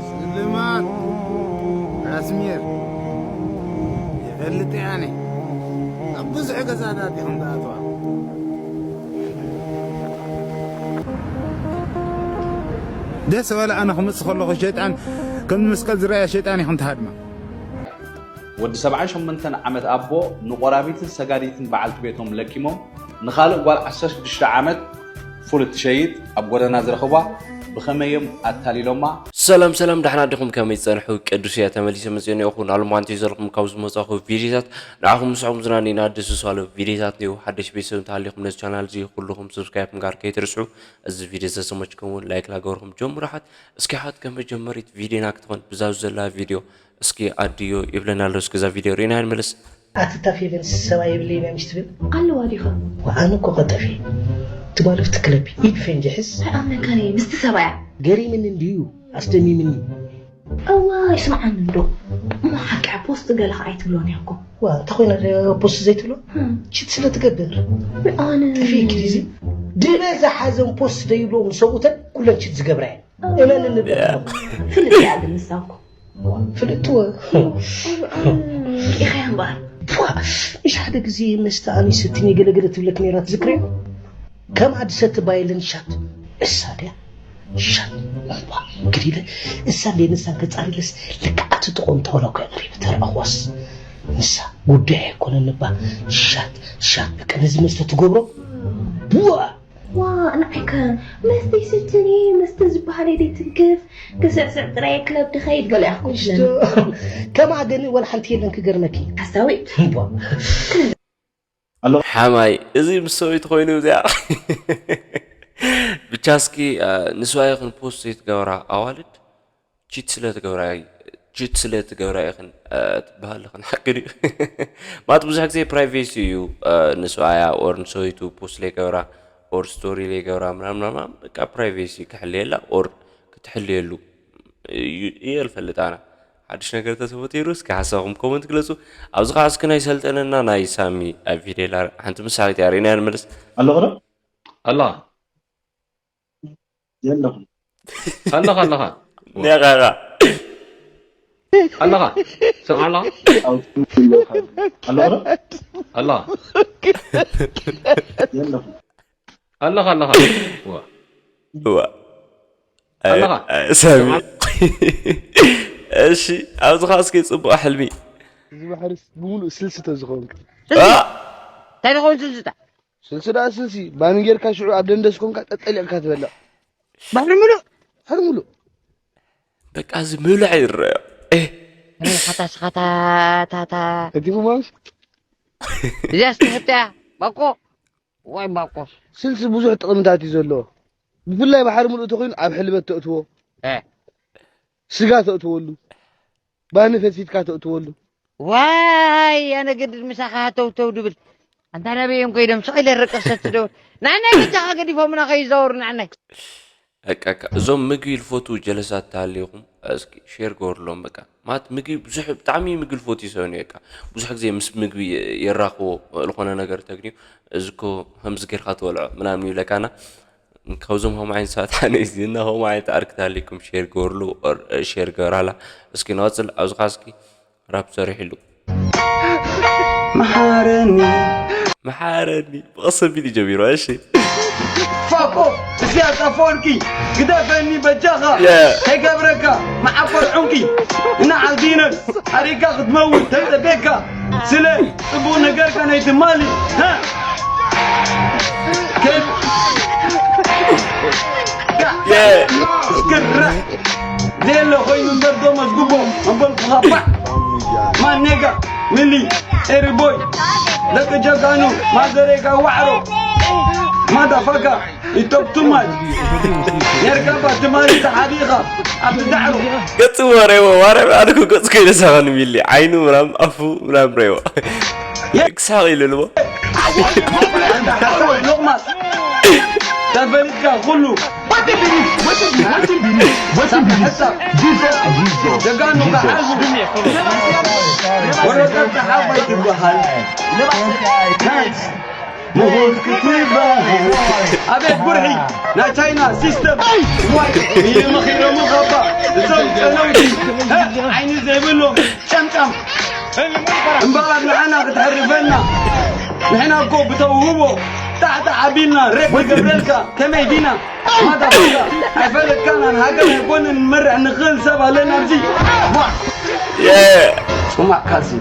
ስልማት ካስሚር ይፈልጥ እየ ኣነ። ኣብ ብዙሕ ገዛታት ኢኹም ትኣትዋ። ደስ በለ ኣነ ክመጽእ ከለኹ ሸይጣን ከም መስቀል ዝረኣየ ሸይጣን ኢኹም ትሃድማ። ወዲ ሰብዓን ሸሞንተን ዓመት ኣቦ ንቆራቢትን ሰጋዲትን በዓልቲ ቤቶም ለኪሞም ንኻልእ ጓል ዓሰርተ ሽዱሽተ ዓመት ፉል እትሸይጥ ኣብ ጎደና ዝረኽቧ ብኸመይ እዮም ኣታሊሎማ? ሰላም ሰላም፣ ደሕና ዲኹም? ከመይ ጸንሑ? ቅዱስ እየ ተመሊሰ መጽእ ነኹ። ናሎም ኣንቲ ዘለኹም ካብ ዝመጻኹ ቪዲዮታት ንዓኹም ምስዑም ዝናኒና ደስ ዝሳለ ቪዲዮታት ነዩ። ሓደሽ ቤተሰብ እንተሃሊኹም ነዚ ቻናል እዚ ኩልኹም ሰብስክራይብ ምግባር ከይትርስዑ። እዚ ቪዲዮ ዘሰመችኩም እውን ላይክ ላገርኹም ጀምሩ። ሓት እስኪ ሓት ከም መጀመሪት ቪዲዮና ክትኾን ብዛብ ዘላ ቪዲዮ እስኪ ኣድዮ ይብለና ኣሎ። እስኪ እዛ ቪዲዮ ሪና ንመለስ። ኣቲ እታ ፌቨንስ ሰብኣይ የብለይን እያ ምሽ ትብል ኣለዋ ዲኻ? ወኣነ እኮ ቀጠፊ ትጓልፍ ትክለቢ ኢድ ፈንጂ ሕዝ ኣይኣምነካን እየ ምስቲ ሰብኣያ ገሪምኒ እንድዩ ኣስደሚምኒ እዋይ ስምዓኒ እንዶ እሞ ሓቂ ፖስት ገለ ከዓ ኣይትብሎን እያ እኮ ዋ እንተ ኮይና ፖስት ዘይትብሎ ችት ስለ ትገብር ኣነ ጥፊእኪ ዲዚ ድበ ዝሓዘን ፖስት ዘይብሎም ሰብኡተን ኩለን ችት ዝገብራ እየን እመን ንብለኩም ፍልጥ እያ ግን ንሳ እኮ ፍልጥዎ ርኢኻያ እምበኣር ቧ፣ ምሽ ሓደ ግዜ መስተ ኣነይ ሰቲኒ ገለገለ ትብለክ ነይራ ትዝክርዮ? ከምኣ ድሰቲ ባየለን ሻት እሳ ድያ ሻት እባ ግዲለ እሳ እንደ ንሳን ከጻሪለስ ልክዓ ትጥቆም ተበለኮ ንሪኢ ብተረኣኽዋስ ንሳ ጉዳይ ኣይኮነን እባ ሻት ሻት በቃ ነዚ መስተ ትገብሮ ቡዋ ዋ ንዓይከ መስተ ይሰትን እየ መስተ ዝበሃል እየ ዘይትንክፍ ክስዕስዕ ጥራይ እየ ክለብ ድኸይድ ገለ እያ ክትብለኒ ከምኣ ገኒ ወላ ሓንቲ የለን ክገርመኪ ሓሳዊት እምቧ ሓማይ እዚ ምስ ሰበይቱ ኮይኑ እዚኣ ብቻ እስኪ ንስዋ ይኹን ፖስት ዘይትገብራ ኣዋልድ ቺት ስለ ትገብራ ቺት ስለ ትገብራ ኢኽን ትበሃል ኢኽን ሓቂ ድዩ ማለት ብዙሕ ግዜ ፕራይቬሲ እዩ ንስዋያ ኦር ንሰበይቱ ፖስት ለይገብራ ኦር ስቶሪ ለይገብራ ምናምን ምናምን በቃ ፕራይቬሲ ክሕልየላ ኦር ክትሕልየሉ እየ ልፈልጥ ኣነ ሓድሽ ነገር ተተፈጢሩ እስኪ ሓሳብኩም ኮመንት ግለፁ ኣብዚ ከዓ እስኪ ናይ ሰልጠነና ናይ ሳሚ ቪዴላ ሓንቲ ምሳሌት ኣርእና ንመለስ ኣለኹ ዶ ኣለኻ የለኹም ኣለኻ ኣለኻ ነቓቓ ኣለኻ ስምዓ ኣለኻ ኣለኻ ዶ ኣለኻ የለኹም ኣለኻ ኣለኻ ዋ ኣለኻ ሳሚ እሺ ኣብዚ ከዓ እስኪ ፅቡቅ ሕልሚ እዚ ባሕርስ ብምሉእ ስልሲ ተዝኸውን እንታይ ዝኸውን ስልስታ ስልሲ ደኣ ስልሲ ባኒ ጌርካ ሽዑ ኣብ ደንደስ ኮንካ ጠጠሊቕካ ትበልዕ ባሕሪ ምሉእ ባሕሪ ምሉእ በቃ እዚ ምብላዕ ይረዮ ሓታሽኻታታታ እቲ ፍማስ እዚኣ ስክሕተያ ባቆ ወይ ባቆ ስልሲ ብዙሕ ጥቕምታት እዩ ዘለዎ ብፍላይ ባሕሪ ምሉእ ተኮይኑ ኣብ ሕልበት ተእትዎ ስጋ ተእትወሉ ባኒ ፈትፊትካ ተእትወሉ ዋይ ኣነ ግድድ ምሳኻ ሃተውተው ድብል ኣንታ ናበይ እዮም ከይዶም ስቕ ኢለ ርቀ ሰቲ ደብል ንዓናይ ብጃኻ ገዲፎምና ከይዛወሩ ንዓናይ በቃ እዞም ምግቢ ልፈትዉ ጀለሳት ተሃሊኹም እስኪ ሼር ገበርሎም በቃ ማለት ምግቢ ብዙሕ ብጣዕሚ ምግቢ ልፈትዩ ሰብ በቃ ብዙሕ ግዜ ምስ ምግቢ የራኽቦ ዝኾነ ነገር ተግንዩ እዚ እኮ ከምዚ ጌርካ ትበልዖ ምናምን ይብለካና ካብዞም ከምኡ ዓይነት ሰባት ኣነ እዚ እና ከምኡ ዓይነት ኣርክ ተሃሊኩም ሼር ገበርሉ ሼር ገበራላ እስኪ ንቐፅል ኣብዚ ኸዓ እስኪ ራፕ ሰሪሕሉ መሓረኒ መሓረኒ ብቐስ ኣቢሉ ጀሚሩ እሺ ፋቆ እስያስ ኣፈወርቂ ግደፈኒ በጃኻ ከይገብረካ መዓኮር ዑንቂ እና ዓልዲነር ኣሪካ ክትመውት ተይጸቤካ ስለ ጽቡቕ ነገርካ ናይ ትማሊ ስክራ ዘየለ ኮይኑ እምበር ዶ መዝግቦ ኣንበልኩኻ ባዕ ማኔጋ ሚሊ ኤሪቦይ ደቂ ጀጋኑ ማዘሬጋ ዋዕሮ ማዳፋጋ ይቶብ ቱማች ኔርካባ ትማሊ ተሓቢኻ ኣብቲ ዳዕሮ ገጹ ወሬዎ ዋረ ኣነ ገጹ ከይደሳኸኒ ሚሊ ዓይኑ ምናም ኣፉ ምናም ሬዎ ክሳቕ ኢሉ ልቦ ሎቕማስ ተፈሊጥካ ኩሉ ጀጋኑ ከዓዙ ወረቀት ሓፋይ ትበሃል ምሁር ክትበሃል ኣቤት ጉርሒ ናይ ቻይና ሲስተም ዋይ ይመኺሮምኻ ባ ዓይኒ ዘይብሎም ጨምጫም እምበኣር ንዓና ክትሕርፈና ንሕና እኮ ብተውህቦ ታሕቲ ዓቢልና ሬፕ ንገብረልካ ከመይ ዲና ማታ ቡላ ኣይፈለጥካናን ሃገር ኣይኮንን ንመርሕ ንኽእል ሰብ ኣለና ኣብዚ ዋ ጽማቕ ካልሲ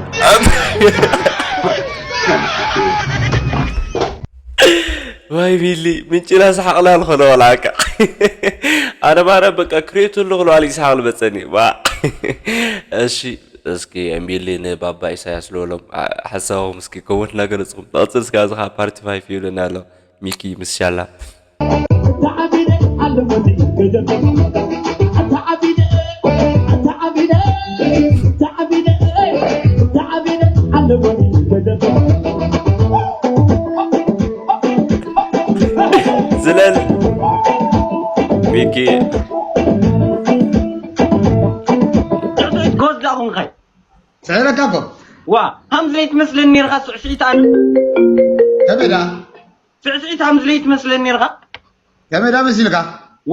ዋይ ቢሊ ምንጭላ ሰሓቕላ ልኾነ ወላካ ኣነ ማረ በቃ ክሬቱ ኣለኹ ለዋል ይስሓቕ ልመፀኒ ዋ እሺ እስኪ ሚሊ ንባባ ኢሳያስ ልበሎም ሓሳቦም እስኪ ኮመንት እናገለፅኩም ንቕፅል እስካ ዝኻ ፓርቲ ፋይፍ ይብለና ኣሎ ሚኪ ምስ ሻላ ዝለል ሚኪ ጎዝዳ ኹንኸ ስዕረካ እኮ ዋ ሃምዝለይ ትመስለኒ ነርኻ ስዕስዒት ኣነ ከመይ ደኣ ስዕስዒት ሃምዝለይ ትመስለኒ ነርኻ ከመይ ደኣ መሲልካ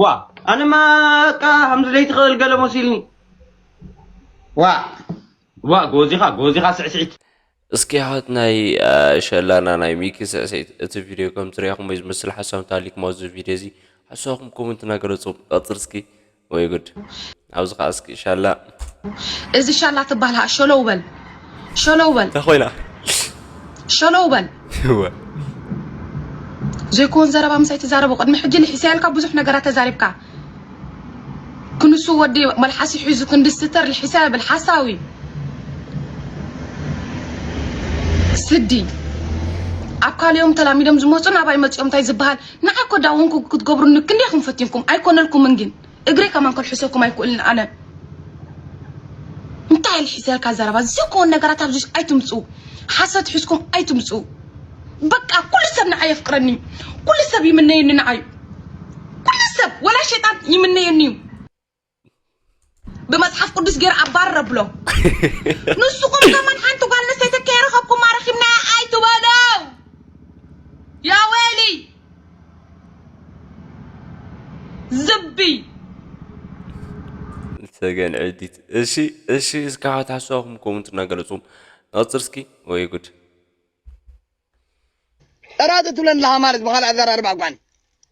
ዋ ኣነማ ቃ ሃምዝለይ ትኽእል ገለ መሲልኒ ዋዕ ዋ ጎዚኻ ጎዚኻ ስዕስዒት እስኪ ኣሕዋት ናይ ሸላና ናይ ሚኪ ስዕስዒት እቲ ቪድዮ ከም ትሪኣኹሞ እዩ ዝመስል ሓሳብ እንተሃሊኩም ኣብዚ ቪድዮ እዚ ሓሳብኩም ኮመንት እናገለፁ ቀፅል እስኪ ወይ ጉድ ኣብዚ ከዓ እስኪ ሻላ እዚ ሻላ ትባሃል ሸለው በል ሸለው በል እንታይ ኮይና ሸለው በል እወ ዘይኮን ዘረባ ምሳይ ትዛረቦ ቅድሚ ሕጂ ልሒሰ ያልካ ብዙሕ ነገራት ተዛሪብካ ክንሱ ወዲ መልሓሲ ሒዙ ክንዲ ስተር ልሒሰ ብል ሓሳዊ ስዲ ኣብ ካልኦም ተላሚዶም ዝመፁ ናባይ መፂኦም እንታይ ዝበሃል ንዓይ ኮ ዳወንኩ ክትገብሩኒ ክንደይ ኢኹም ፈቲንኩም ኣይኮነልኩምን ግን እግረይ ከማን ከልሕሰኩም ኣይክእልን ኣነ እንታይ ልሒሰልካ ዘረባ ዝኮን ነገራት ኣብዚ ኣይትምፁ ሓሰት ሒዝኩም ኣይትምፁ በቃ ኩሉ ሰብ ንዓይ የፍቅረኒ ኩሉ ሰብ ይምነየኒ ንዓይ ኩሉ ሰብ ወላ ሸይጣን ይምነየኒ እዩ ብመፅሓፍ ቅዱስ ገይረ ኣባርር ኣብሎ ንስኹም ከማን ሓንቲ ጓል ኣንስተይቲ ከይረኸብኩማ ረኺብናያ ኣይትበሉ ያ ወይሊ ዝብይ ሰገን ዕዲት እሺ እሺ እስካዕ ታስዋኹም ኮመንት እናገለጹ ነቕጽር እስኪ ወይ ጉድ ጥራት ትብለን ኣለኻ ማለት ብኻልእ ኣዘራርባ እኳን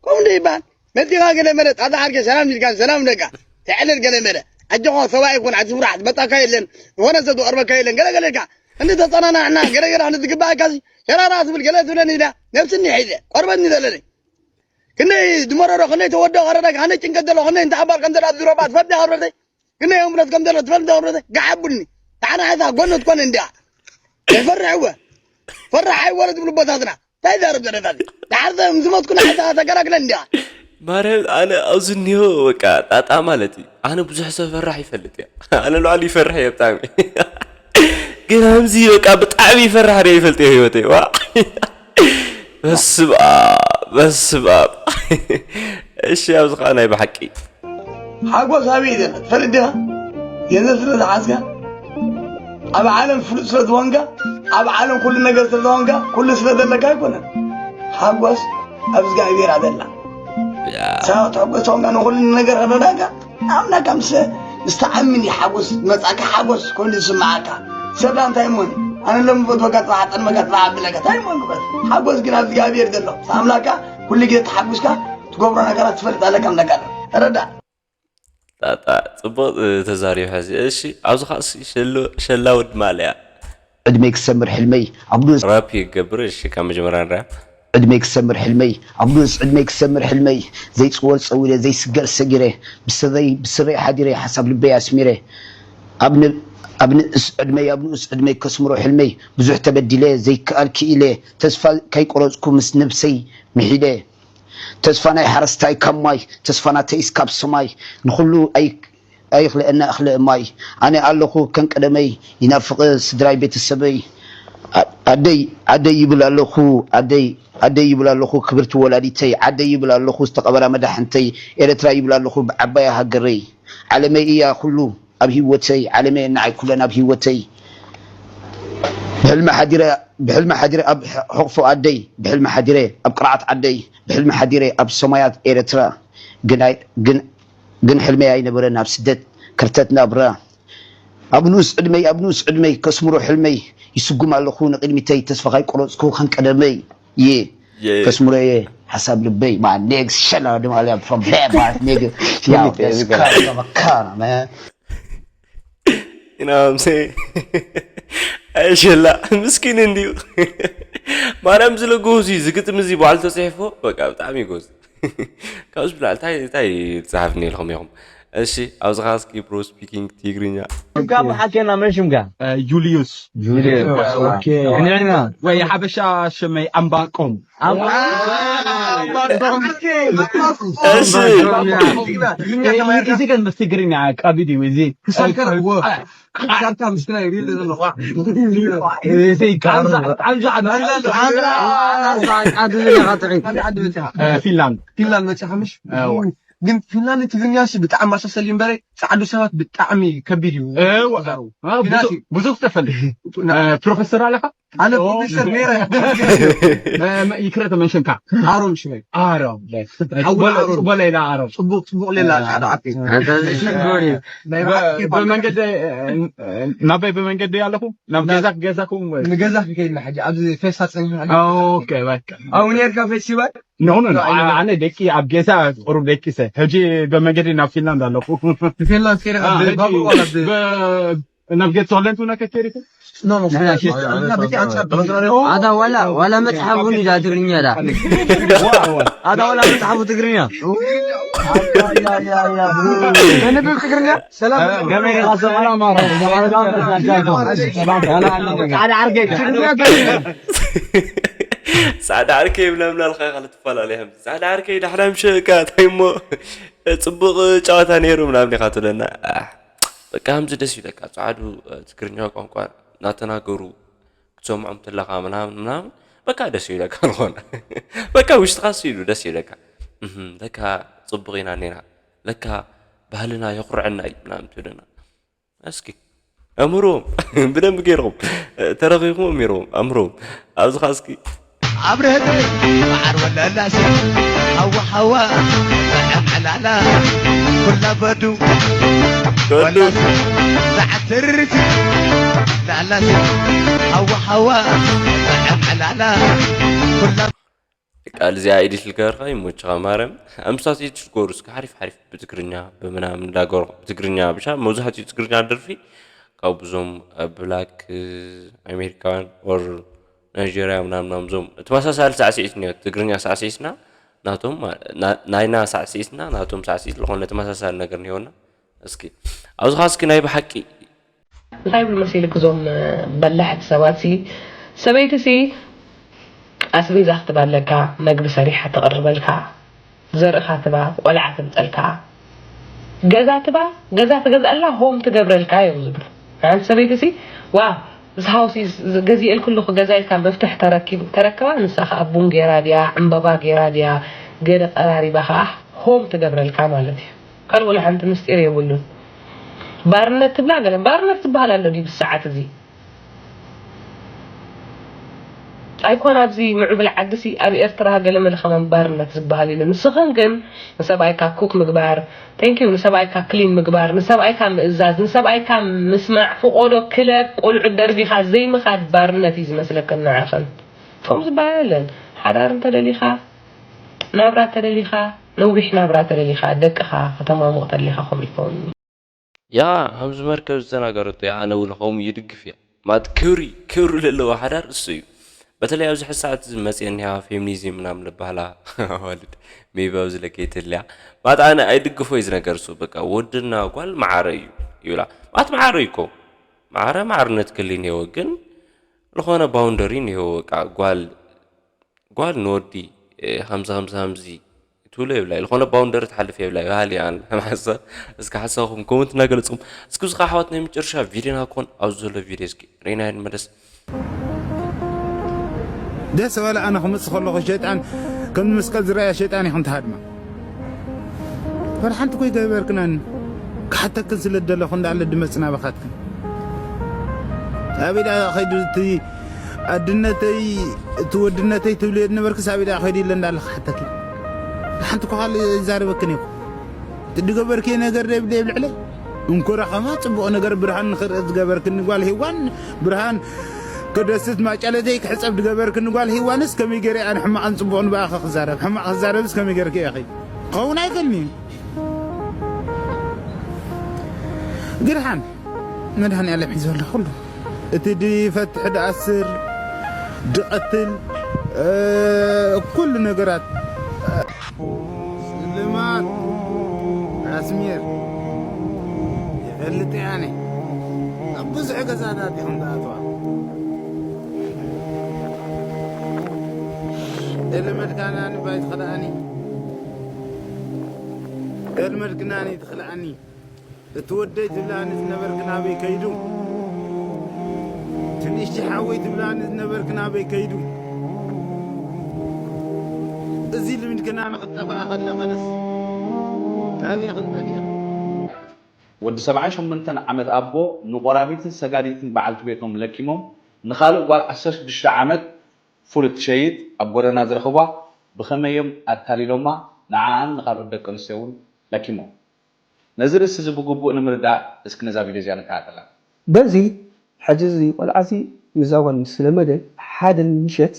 ከምኡ እንደ ይበሃል መፂኻ ገለ መለ ጣጣ ዓርከ ሰላም ኢልካ ሰላም ደጋ ተዕልል ገለ መለ ኣጆኻ ሰብኣይ ኮን ዓዲ ስውራሕ ዝመጣካ የለን ዝኾነ ሰብ ዝቐርበካ የለን ገለ ገለ ኢልካ እንዲ ተፀናናዕና ገለ ገለ ክንዲ ዝግባኣካ ሸራራ ትብል ገለ ትብለኒ ኢላ ነብስኒ ሒዘ ቆርበትኒ ዘለኒ ክንደይ ዝመረሮ ክንደይ ተወዶ ቀረዳ ክንደይ ጭንቀት ዘሎ ክንደይ እንተሓባር ከም ዘላ ዝረባ ትፈዳ ከብረተይ ክንደይ ኣምረት ከም ዘሎ ትፈልጥ ከብረተይ ጋሓቡኒ ንዓና ሓታ ጎኖት ኮነ እንዲያ ይፈርሕ እወ ፈራሕ ኣይወረ ዝብሉ ቦታትና እንታይ ዛረብ ዘለታ ድሓር ምስ ሞትኩ ንዓታ ተገላግለ እንዲያ ማርያም ኣነ ኣብዚ እኒሆ በቃ ጣጣ ማለት እዩ ኣነ ብዙሕ ሰብ ፈራሕ ይፈልጥ እያ ኣነ ልዕሉ ይፈርሕ እየ ብጣዕሚ ግን ከምዚ በቃ ብጣዕሚ ይፈራሕ ደ ይፈልጥ እየ ህይወተይ ዋ በስብ ኣብ በስብ ኣብ እሺ ኣብዚ ከዓ ናይ ብሓቂ ሓጎስ ኣበይ ዘሎ ትፈልጥ ዲኻ ገንዘብ ስለ ዝሓዝካ ኣብ ዓለም ፍሉጥ ስለ ዝኾንካ ኣብ ዓለም ኩሉ ነገር ስለ ዝኾንካ ኩሉ ስለ ዘለካ ኣይኮነን ሓጎስ ኣብ እግዚኣብሔር ኣደላ ሰባት ተሕጎስ ተኾንካ ንኩሉ ነገር ረዳእካ ኣምላካ ምስ ምስ ተኣምን እዩ ሓጎስ ዝመጻካ ሓጎስ ኮይኑ ዝስምዓካ ሰብላ እንታይ እሞ ኣነ ሎም ፈትወካ ጽባሕ ጠልመካ ጽባሕ ኣብለካ እንታይ እሞ ግበር ሓጎስ ግን ኣብ እግዚኣብሔር ዘሎ ኣምላካ ኩሉ ግዜ ተሓጉስካ ትገብሮ ነገራት ትፈልጥ ኣለካ ኣምላካ ረዳ ጣጣ ጽቡቕ ተዛሪቡ ሕዚ እሺ ኣብዚ ከዓ ሸላ ወድ ማልያ ዕድመይ ክሰምር ሕልመይ ኣብ ዱስ ራፕ ይገብር እሺ ካብ መጀመርያ ንርያ ዕድመይ ክሰምር ሕልመይ ኣብ ዱስ ዕድመይ ክሰምር ሕልመይ ዘይፅወር ፀዊረ ዘይስገር ሰጊረ ብስረይ ብስረይ ሓዲረ ሓሳብ ልበይ ኣስሚረ ኣብ ን- ኣብ ንእስ ዕድመይ ኣብ ንኡስ ዕድመይ ከስምሮ ሕልመይ ብዙሕ ተበዲለ ዘይከኣል ክኢለ ተስፋ ከይቆረፅኩ ምስ ነብሰይ ምሒደ ተስፋ ናይ ሓረስታይ ካብ ማይ ተስፋ ናተይስ ካብ ሰማይ ንኹሉ ኣይ ኣይኽልአና እኽለ እማይ ኣነ ኣለኹ ከም ቀደመይ ይናፍቕ ስድራይ ቤተሰበይ ኣደይ ኣደይ ይብል ኣለኹ ኣደይ ኣደይ ይብል ኣለኹ ክብርቲ ወላዲተይ ዓደይ ይብል ኣለኹ ዝተቐበራ መዳሕንተይ ኤረትራ ይብል ኣለኹ ብዓባያ ሃገረይ ዓለመይ እያ ኩሉ ኣብ ሂወተይ ዓለመይ ንዓይ ኩለን ኣብ ሂወተይ ብሕልሚ ሓዲረ ብሕልሚ ሓዲረ ኣብ ሕቕፎ ኣደይ ብሕልሚ ሓዲረ ኣብ ቅርዓት ዓደይ ብሕልሚ ሓዲረ ኣብ ሰማያት ኤረትራ ግን ኣይ- ግን ግን ሕልመይ ኣይነበረን ኣብ ስደት ከርተት ናብራ ኣብ ንኡስ ዕድመይ ኣብ ንኡስ ዕድመይ ከስምሮ ሕልመይ ይስጉም ኣለኹ ንቕድሚተይ ተስፋ ካይቆረጽኩ ከም ቀደመይ እየ የ- ከስምሮ እየ ሓሳብ ልበይ my niggas shut up ድማ from bad my nigga yo that's kind of a kind man You know what I'm saying? ኣይሸላ ምስኪን እንድዩ ማርያም ዝለጎ እዚ ዝግጥም እዚ በዓል ተፅሒፎ በቃ ብጣዕሚ ይጎዝ ካብ ዝብላዕ እንታይ እንታይ ትፅሓፍኒ ኢልኩም ኢኹም እሺ ኣብዚ ከዓ እስኪ bro speaking ትግርኛ ሽምካ ብሓቂ ናብ መን ሽምካ ጁልዩስ ጁልዮስ ንዕና ወይ ሓበሻ ሽመይ ኣምባቆም እሺ እዚ ግን ምስ ትግርኛ ቀቢድ እዩ እዚ ክሳልከር ወ ክሳልካ ምስክና ይብል ዘሎ እዚ ቃንዛ ቃንዛ ዓዲ ዘካ ጥዒ ፊንላንድ ፊንላንድ መፅኻ ምሽ ግን ፊንላንድ ትግርኛ ሲ ብጣዕሚ ማሳሰል እዩ እምበረ ፃዕዱ ሰባት ብጣዕሚ ከቢድ እዩ ብዙ ተፈልጥ ፕሮፌሰር ኣለካ ኣነ ፕሮፌሰር ነይረ ይክረተ መንሸንካ ኣሮም ሽመይ ኣሮም ሓዊ ኣሮም። በለይላ ኣሮም ፅቡቅ ፅቡቅ ሌላ ፃዕዳ ዓዲ ናይ ብሓቂ በመንገዲ ናበይ ብመንገዲ ኣለኹ ናብ ገዛ ገዛኩም ንገዛ ክከይድና ሕጂ ኣብዚ ፌስታ ፀኒሕና ኦኬ በቃ ኣብኡ ነርካ ፌስቲቫል ኖ ኖ ኖ ኣነ ደቂ ኣብ ገዛ ቁሩብ ደቂሰ ሕጂ በመንገዲ ናብ ፊንላንድ ኣለኹ ፊንላንድ ከይደ ናብ ገት ሶለንት ና ከከሪኩ ኖ ኖ እና ብቲ ኣንጻር ኣዳ ዋላ ዋላ መጽሓፍ እውን ኢዳ ትግርኛ ዳ ኣዳ ዋላ መጽሓፉ ትግርኛ ተንብብ ትግርኛ ሰላም ጻዕዳ ዓርገ ፃዕዳ ዓርከይ ብለምና ልካ ኢኻ ትፈላለ ከም ፃዕዳ ዓርከይ ዳሕና ምሸ እካ እንታይ እሞ ፅቡቅ ጨዋታ ነይሩ ምናምን ኢኻ ትብለና ኣሕ፣ በቃ ከምዚ ደስ ይብለካ ፃዕዱ ትግርኛ ቋንቋ እናተናገሩ ክትሰምዖም ተለካ ምናምን ምናምን በቃ ደስ ይብለካ ዝኾነ በቃ ውሽጥካ ስ ኢሉ ደስ ይብለካ እህም፣ ለካ ፅቡቅ ኢና ኔና ለካ ባህልና የኩርዐና እዩ ምናምን ትብለና እስኪ ኣምሮም ብደንብ ገይርኩም ተረኺኹም ኣሚሮም ኣምሮም ኣብዚ ኸዓ እስኪ ኣብረህት ማዓር ወለላሲ ሓዋ ሓዋ መሐመላላ ኩላ በዱ ወዱ ዛዓትርርቲ ላላሲ ሓዋ ሓዋ መሐመላላ ኩላ ቃል እዚኣ ኤዲት ልገበርካ ይሞችኻ ማርያም ኣምሳት ትሽኮሩ እስከ ሓሪፍ ሓሪፍ ብትግርኛ ብምናምን እንዳገበርኩ ብትግርኛ ብሻ መብዛሕትኡ ትግርኛ ደርፊ ካብ ብዞም ብላክ ኣሜሪካውያን ኦር ናይጀርያ ምናምን ናምዞም ተመሳሳሊ ሳዕስዒት እኒኦ ትግርኛ ሳዕስዒትና ናቶም ናይና ሳዕስዒትና ናቶም ሳዕስዒት ዝኾነ ተመሳሳሊ ነገር እኒኦና እስኪ ኣብዚ ኸዓ እስኪ ናይ ብሓቂ እንታይ ይብል መሲልክ እዞም በላሕቲ ሰባት ሲ ሰበይቲ ሲ ኣስቤዛ ክትባለካ መግቢ ሰሪሓ ተቕርበልካ ዘርእኻ ትባ ቆልዓ ትምፀልካ ገዛ ትባ ገዛ ትገዝኣላ ሆም ትገብረልካ እዮም ዝብሉ ሓንቲ ሰበይቲ ሲ ዋ እዚ ሃውሲ ገዚኤልክሉ ክገዛይልካ መፍትሕ ተረኪቡ ተረከባ ንሳ ከዓ ቡን ገይራ ድያ ዕምበባ ገይራ ድያ ገለ ቀራሪባ ከዓ ሆም ትገብረልካ ማለት እዩ ካልእ ወላ ሓንቲ ምስጢር የብሉን። ባርነት ትብላ ገለ ባርነት ዝበሃል ኣሎ ድዩ ብሰዓት እዚ? ኣይኮን ኣብዚ ምዕብል ዓዲ ሲ ኣብ ኤርትራ ገለ መለ ከማን ባርነት ዝበሃል የለን። ንስኽን ግን ንሰብኣይካ ኩክ ምግባር፣ thank you፣ ንሰብኣይካ ክሊን ምግባር፣ ንሰብኣይካ ምእዛዝ፣ ንሰብኣይካ ምስማዕ፣ ፍቖዶ ክለብ፣ ቆልዑ ደርቢኻ ዘይምኻድ ባርነት እዩ ዝመስለክን ንዓኽን። ከምኡ ዝበሃል የለን። ሓዳር እንተደሊኻ ናብራ ተደሊኻ ነዊሕ ናብራ ተደሊኻ ደቅኻ ከተማሙቕ ተሊኻ ከምኡ ይኸውን። ያ ከምዚ መርከብ ዝተናገረቶ ያ ኣነ እውን ከምኡ ይድግፍ እያ ማለት ክብሪ ክብሪ ለለዎ ሓዳር እሱ እዩ በተለይ ኣብዚ ሕዚ ሰዓት እዚ መፅአ እኒሃ ፌሚኒዝም ምናምን ልበሃላ ኣዋልድ ሜቢ ኣብዚ ለከይትልያ ማለት ኣነ ኣይድግፎ እዩ ዝነገር እሱ በቃ ወድና ጓል መዓረ እዩ ይብላ ማለት መዓረ እዩ እኮ መዓረ ማዕርነት ክል እኒሄዎ ግን ዝኾነ ባውንደሪ እኒሄዎ በቃ ጓል ጓል ንወዲ ከምዚ ከምዚ ከምዚ ትብሎ የብላ ዝኾነ ባውንደሪ ትሓልፍ የብላ ባህሊ ኣን ሕማሰ እስከ ሓሳብኩም ኮመንት እናገለፅኩም እስኪ እዚ ኣሕዋት ናይ መጨረሻ ቪድዮና ክኾን ኣብዚ ዘሎ ቪድዮ እስኪ ርኢና ንመለስ ደስ በለ ኣነ ክመፅእ ከለኹ ሸይጣን ከም መስቀል ዝረኣያ ሸይጣን ኢኹም ትሃድማ ወላ ሓንቲ ኮይ ገበርክናኒ ክሓተክን ስለ ደለኹ እንዳለ ድመፅእ ናባኻትክን ኣበይ ደኣ ኸይዱ እቲ ኣድነተይ እቲ ወድነተይ ትብልዮ ዝነበርክስ ኣበይ ደኣ ኸይዱ ኢለ እንዳለ ክሓተኪ ሓንቲ እኮ ካልእ ይዛረበክን እየ እቲ ድገበርክዮ ነገር ደብለ የብልዕለይ እንኮ ረኸማ ጽቡቕ ነገር ብርሃን ንኽርኢ ዝገበርክኒ ጓል ሂዋን፣ ብርሃን ክደስት ማጨለተይ ክሕጸብ ዝገበርክኒ ጓል ሂዋንስ ከመይ ገይረ ኣነ ሕማቕን ጽቡቕን ብኣኸ ክዛረብ? ሕማቕ ክዛረብስ ከመይ ገይርክ ኢኺ? ክኸውን ኣይክእልን እዩ። ግርሃን መድሃን ያለም ሒዞ ኣሎ ኩሉ። እቲ ድፈትሕ ድኣስር ድቐትል ኩሉ ነገራት። ስልማት ኣስሚር ይፈልጥ ኣነ ኣብ ብዙሕ ገዛታት ኢኹም ትኣትዋ። ተለመድካናኒ ባይ ትኽልኣኒ፣ ተለመድክናኒ ትኽልኣኒ። እቲ ወደይ ትብልኣኒ ዝነበርክ ናበይ ከይዱ? እቲ ንእሽተይ ሓወይ ትብልኣኒ ዝነበርክ ናበይ ከይዱ? እዚ ልምድክና ንኽጠፍኣ ከለኸንስ ናበይ ክንጠፍእ? ወዲ ሰብዓን ሸሞንተን ዓመት ኣቦ ንቆራቢትን ሰጋዲትን በዓልቲ ቤቶም ለኪሞም ንኻልእ ጓል ዓሰርተ ሽዱሽተ ዓመት ፉል እትሸይጥ ኣብ ጎደና ዝረኽቧ ብኸመይ እዮም ኣታሊሎማ ንዓኣን ንኻልኦት ደቂ ኣንስትዮ እውን ለኪሞም። ነዚ ርእሲ እዚ ብግቡእ ንምርዳእ እስኪ ነዛ ቪድዮ እዚኣ ንከታተላ። በዚ ሕጂ እዚ ቆልዓ እዚ ምስዛ ጓል ምስ ለመደ ሓደ ምሸት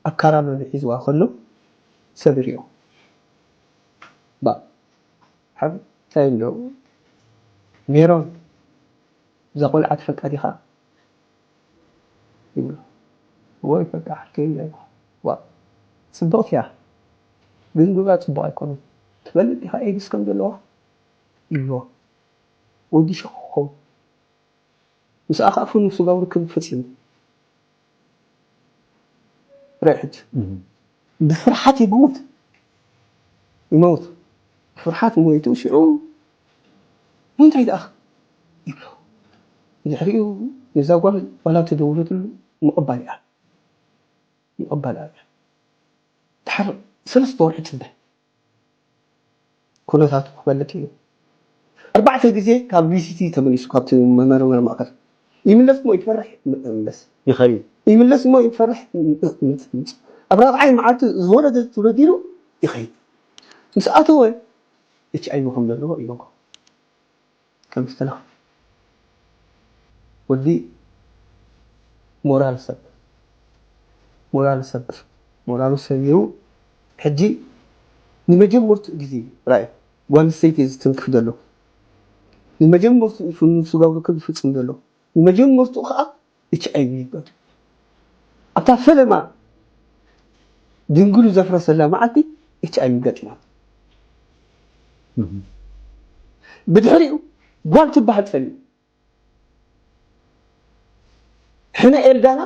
ኣብ ካራመመ ሒዝዋ ከሎ ሰብ ይሪኦ። ባእ ሓብ እንታይ ኣሎ ሜሮን እዛ ቆልዓ ትፈልጣ ዲኻ? ይብሎ። እወ ይፈልጣ ሓፍተይ ኢላ። ዋእ ጽብቕቲ እያ ግን ግብራ ጽቡቕ ኣይኮነን። ትፈልጥ ዲኻ ኤድስ ከም ዘለዋ? ይብልዎ። ወዲ ሸኾ ክኸውን። ምስኣ ከኣ ፍኑው ስጋዊ ርክብ ፈጺሙ። ርዒ ሕጂ። ብፍርሓት ይመውት። ይመውት። ብፍርሓት ሞይቱ ሽዑ ንምንታይ ደኣ ይብሎ። ብድሕሪኡ ነዛ ጓል ዋላ ተደውለትሉ ምቕባል እያ። ምቕባል እያ። ድሓር ሰለስተ ወርሒ ጽበ። ኩነታቱ ክፈልጥ ኢሉ ኣርባዕተ ግዜ ካብ ቪሲቲ ተመሊሱ ካብቲ መመርመሪ ማእከል ይምለስ እሞ ይፈርሕ ይምለስ ይኸይድ ይምለስ እሞ ይፈርሕ ይምለስ ኣብ ራብዓይ መዓልቲ ዝወረደ ትውረድ ኢሉ ይኸይድ ምስ ኣተወ ኤች ኣይቪ ከም ዘለዎ ኢሎም ከም ዝተለኸ ወዲ ሞራል ሰብ ሞራል ሰብ ሞራሉ ሰቢሩ ሕጂ ንመጀመርትኡ ግዜ ራእየ ጓል ኣንስተይቲ እየ ዝትንክፍ ዘሎ ንመጀመርትኡ እዩ ፍኑን ስጋዊ ርክብ ዝፍፅም ዘሎ ንመጀመርትኡ ከዓ ኤች ኣይቪ ይበል ኣብታ ፈለማ ድንግሉ ዘፍረሰላ መዓልቲ ኤች ኣይቪ ገጢማ ብድሕሪኡ ጓል ትበሃል ፀሊኡ ሕነ ኤልዳና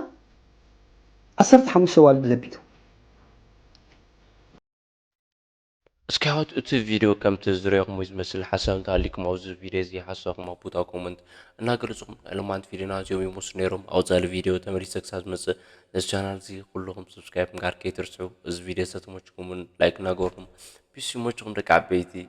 ዓሰርተ ሓሙሽተ ዋልዲ ለቢጡ እስኪ ኣሕዋት እቲ ቪድዮ ከምቲ ዝረኹሞ ዝመስል ሓሳብ እንተሃሊኩም ኣብዚ ቪድዮ እዚ ሓሳብኩም ኣብ ቦታ ኮመንት እናገለፅኩም ናይ ሎማንት ቪድዮና እዚኦም ይመስሉ ነይሮም ኣብ ፃሊ ቪድዮ ተመሊሰ ክሳብ ዝመፅእ ነዚ ቻናል እዚ ኩልኹም ሰብስክራይብ ምግባር ከይትርስዑ እዚ ቪድዮ ዝተመችኩም እውን ላይክ እናገበርኩም ፒስ ይመችኹም ደቂ ዓበይቲ